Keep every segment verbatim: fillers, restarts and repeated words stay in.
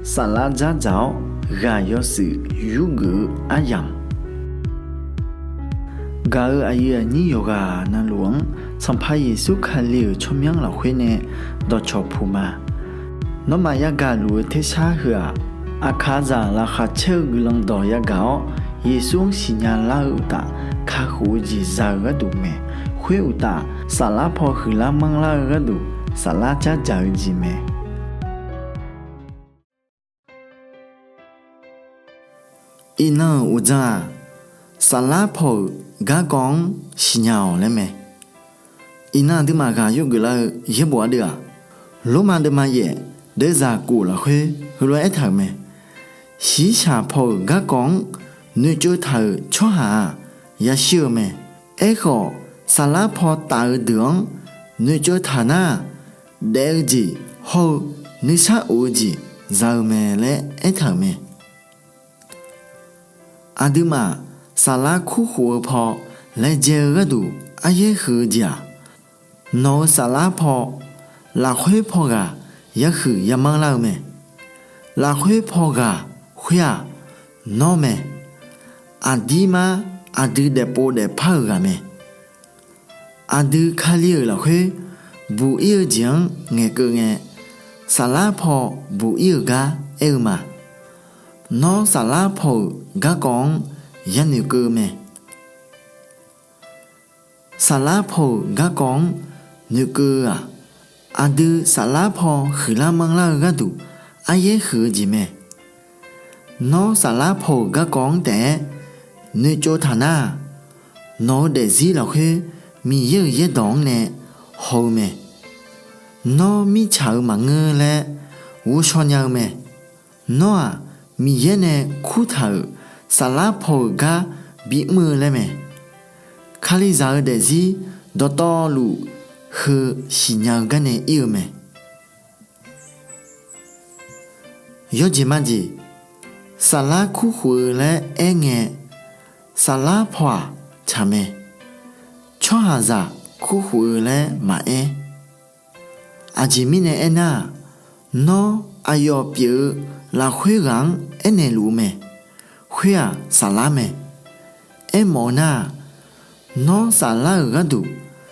Saflar dzardzaq-awr ghaq yawshuif yurgeuf-eu aryamq, gaq-euq aqyuif aqnyir yawqghaq navluf-anr Sanqpaq Yeqsur Kali-euq tsawrmyanr lafkhoer nae dawqcawq puq ma. Nawmaf yagaq luf-eu tersar heu-aq, aqkaqzaq laqkhaq caer-eu guiqlanq dawq yagaq-awr, Yeqsur-anr siqnya lar-eu uqtaf, kakhof-eu jeq za-eu gharduq mae. Khoer uqtaf, saflar paw huiqlar manrlar-eu gharduq, saflar dzardzaq-eu jeq mae. Iqnan-euq uqdzan-aq, saflar paw-euq garkawv-anr siqnya-awq laer mae. Iqnan aqduimaf ghaq yurgeuf lar-eu yaerbof ardeuv-aq, Lormav deuvma yaef deuvzaq kof lafkhoer heulof-aer aertaq-euq mae. Shiqshaq paw-euq garkawv-anr noeqtsov taq-euq tsawrhaq-aq, yashir-eu mae. Aerkhawf, saflar paw taf-eu deuq-anr noeqtsov taq nar-aq, daef-eu jeq hawr-eu nuisar of-eu jeq za-eu mae laer aertaq-euq mae. Aqduimaf saflar kurkhof-eu paw laejae-eu gharduq aryaer huiq-eu jeq-aq, nawq-eu saflar paw lafkhoer paw ghaq yahuiq yamanr lar-eu mae. Lafkhoer paw ghaq khoer-aq, nawr mae. Aqdirmar aqdui daefpov daefpar-euq ghaq mae. Aqdui Kali-euq lafkhoer buq ir-eu jeq-anr ngaeqkeuv ngae, saflar paw buq ir-euq gar aer-eu ma. Nawr saflar paw-euq garkawv-anr yanoeq keuv-eu mae. Saflar paw-euq garkawv-anr noeqkeuv-eu-aq, aqdui saflar paw huiqlar manrlar-eu gharduq aryaer huiq-eu jeq mae. Nawr saflar paw-euq garkawv-anr taef-aer noeqtsov taq nar-aq, nawq-eu daefzir lafkhoer Miqyaer-euq yaerdawq-anr nae haw-eu mae. Nawr mirtsaq-eu maqngeur laer ghovshaw nya-eu mae. Nawr-aq, Miqyaer nae kurtaq-euq saflar paw-euq gar bimr-eu laer mae. Kalizaq-eu daefzir dawqtawvluf heu siqnya-eu garnae ir-eu mae. Yawjeq majeq, saflar kurkhof-eu laer aerngae, saflar paw-aq tsaq mae. Tsawrhaqzaq kurkhof-eu laer maqaer. Aqjeq mirnae aernar-aq, nawr aqyawf pyeuf-eu lafkhoer ghaq-anr aernaeq luf-eu mae. Khoer-aq saflar mae. Aermawf-eu nar-aq, nawr saflar-euq gharduq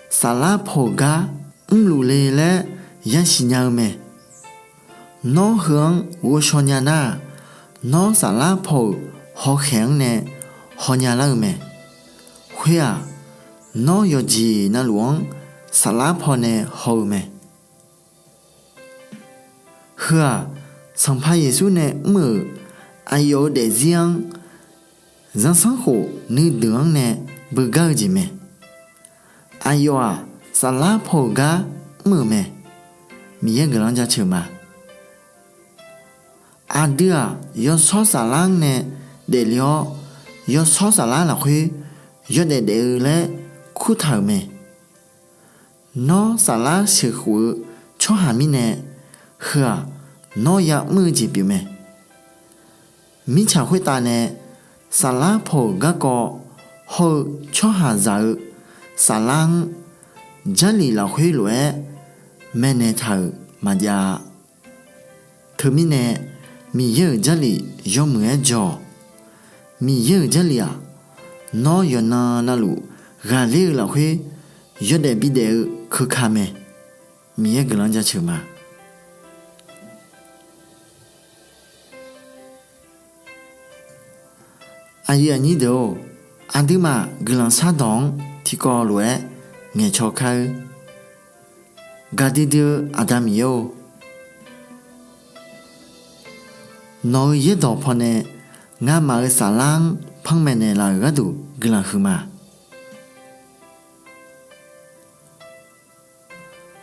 saflar paw-euq gar mrluf le laer yasiq nya-eu mae. Nawr heu-anr ghovshaw nya nar-aq, nawr saflar paw-euq hawkhaeq-anr nae haw nya lar-eu mae. Khoer-aq, nawr yawqjeq navluf-anr saflar paw nae haw-eu mae. Heu-aq, Sanqpaq Yeqsur nae mr-euq aqyawf-eu daefzir-anr zanrsanrkhof nuideuq-anr nae beugar-eu jeq mae. Aqyawf-aq, saflar paw-euq gar mr-euq mae. Miqyaer guiqlanq jaceuq ma. Aqdui-aq, yawshawr saflar-anr nae daefle-awr, yawshawr saflar lafkhoer yawdaef daef-eu laer kurtaq-euq mae. Nawr saflar sheuqkhof-eu tsawrhaq mirnae, heu-aq, nawr ya'mr-eu jeq pyeuf mae. Mirtsaq khoertav nae saflar paw-euq garkawv hawr-eu tsawrhaqzaq-eu saflar-anr Jarlif lafkhoer lof-aer maeqnaeq taq-euq maqjav-a. Teumirnae Miqyaer-euq Jarlif yawmuiq-aer jawr-awq. Miqyaer-euq Jarlif-aq, nawr yawqnan navluf ghaqler-eu lafkhoer yawdaef bidaef-eu keuka mae. Miqyaer guiqlanq jaceuq ma. Aqyuif aqnyir deuq-or, aqduimaf guiqlanq shardawq-anr tiqkawv lof-aer ngaeqcaw kar-eur. Gaqdui dui-eu Aqda Miqyaer-or, nawq-eu yaerdawq pawnae ngamaf-eu saflar-anr panmaeq naeqlaf-euq gharduq guiqlanq huiqma.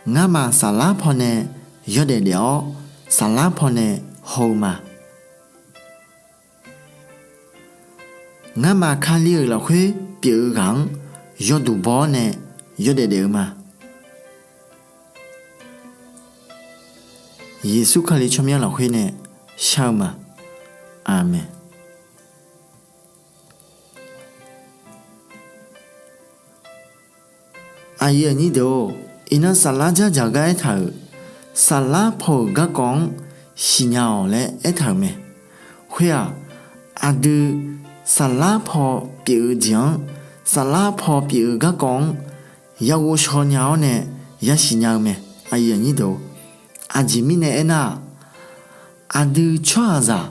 Ngamaf saflar pawnae yawdaef daef-awr, saflar pawnae haw-eu ma. Ngamaf Kali-euq lafkhoer pyeuf-eu ghaq-anr yawduq baw-awr nae yawdaef daef-eu ma. Yeqsur Kali tsawrmyanr lafkhoer nae shar-eu ma. Aqmeq. Aqyuif aqnyir deuq-or, iqnan saflar dzardzaq gar aertaq-euq, saflar paw-euq garkawv-anr siqnya-awq laer aertaq-euq mae. Khoer-aq, aqdui saflar paw pyeuf-eu jeq-anr, saflar paw pyeuf-eu garkawv-anr ya ghovshaw nya-awr nae ya siqnya-eu mae. Aqjeq mirnae aernar-aq, aqdui tsawrhaqzaq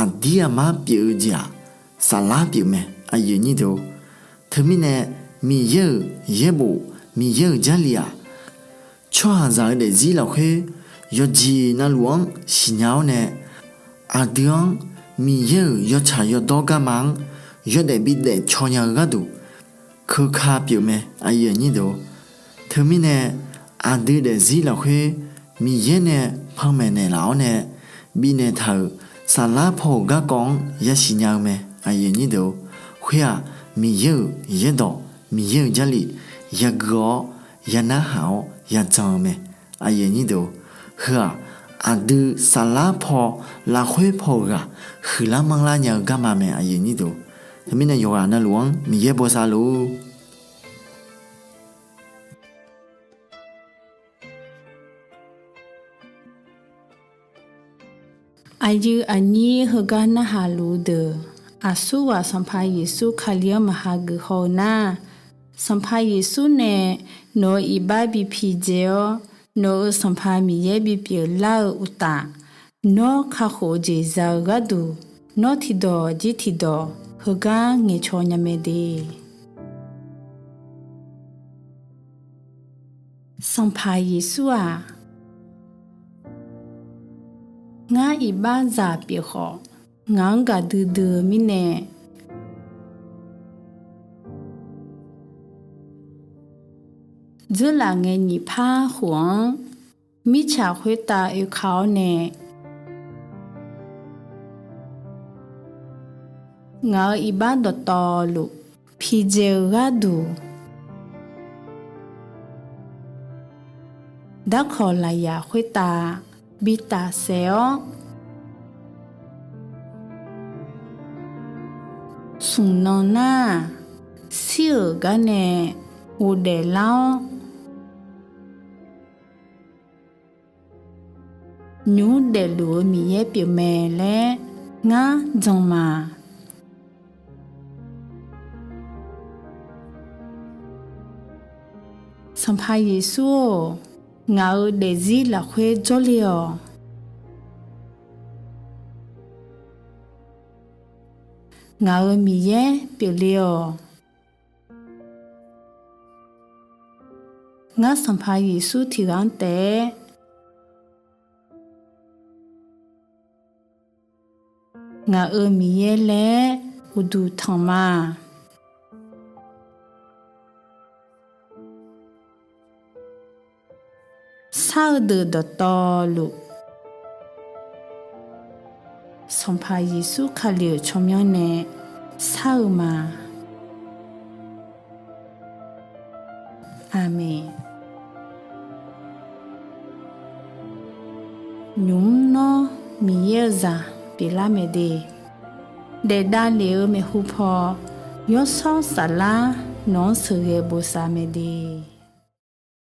aqdir aqmar pyeuf-eu jeq-aq, saflar pyeuf mae. Teumirnae Miqyaer-euq yaerbof, Miqyaer-euq Jarlif-aq, tsawrhaqzaq-eu daefzir lafkhoer yawqjeq navluf-anr siqnya-awr nae, aqdui-anr Miqyaer-euq yawtsaq yawdawr garma-anr yawdaef bidaef caw nya-eu gharduq keuka pyeuf mae. Teumirnae aqdui daefzir lafkhoer Miqyaer nae panmaeq naeqlaf-awr nae bifnaeq taq-euq saflar paw-euq garkawv-anr yasiq nya-eu mae. Khoer-aq, Miqyaer-euq yaerdawq, Miqyaer-euq Jarlif yaguiq-awr, ya narhaq-awr ya jan-eu mae. Heu-aq, aqdui saflar paw lafkhoer paw-euq ghaq huiqlar manrlar nya-eu garma mae. Teumirnae yawqghaq navluf-anr Miqyaer bosav luf-ur. Aqyuif aqnyir heugar narhaq luf-eu deuq, aqsurghaq Sanqpaq Yeqsur Kali-anr maqha geuf haw-eu nar, Sanqpaq Yeqsur nae nawq-euq iqbax bi pidzae-awr, nawq-euq Sanqpaq Miqyaer bipyeuf lar-eu uqtaf, nawr kakhof-eu jeq za-eu gharduq, nawr tiqdawq jir tiqdawq heugar ngaeqcaw nya mae de. Sanqpaq Yeqsur-aq, ngar iqbaxzaq pyeuf khawf, ngaq-anr gaqdui dui-eu mirnae, dzeurlaf ngae nyiq par khof-anr mirtsaq khoertav oeka-awr nae, ngaq-euq iqbax dawqtawvluf pidzae-eu gharduq, darkawq lafyaq khoertav bi tafsaef-awr, smq nan nar-aq, shir-euq gar nae ghofdaef lar-awr, nymq-mr daefluf-eu Miqyaer pyeufmae laer ngar jan ma. Sanqpaq Yeqsur-or, ngaq-euq daefzir lafkhoer jawrle-awq. Ngaq-euq Miqyaer pyeufle-awq. Ngar Sanqpaq Yeqsur tiqghaq-anr taef-aer ngaq-euq Miqyaer laer uqduq tanq ma. Shar-eu deuq dawqtawvluf, Sanqpaq Yeqsur Kali-euq tsawrmyanr nae shar-eu ma. Aqmeq. Nymq-mr nawr Miqyaer-eu zaq pyeuflar mae de, daef davlef-eu maeqhu paw, Yawshawr Saflar nawq-anr sheuqghae bosav mae de.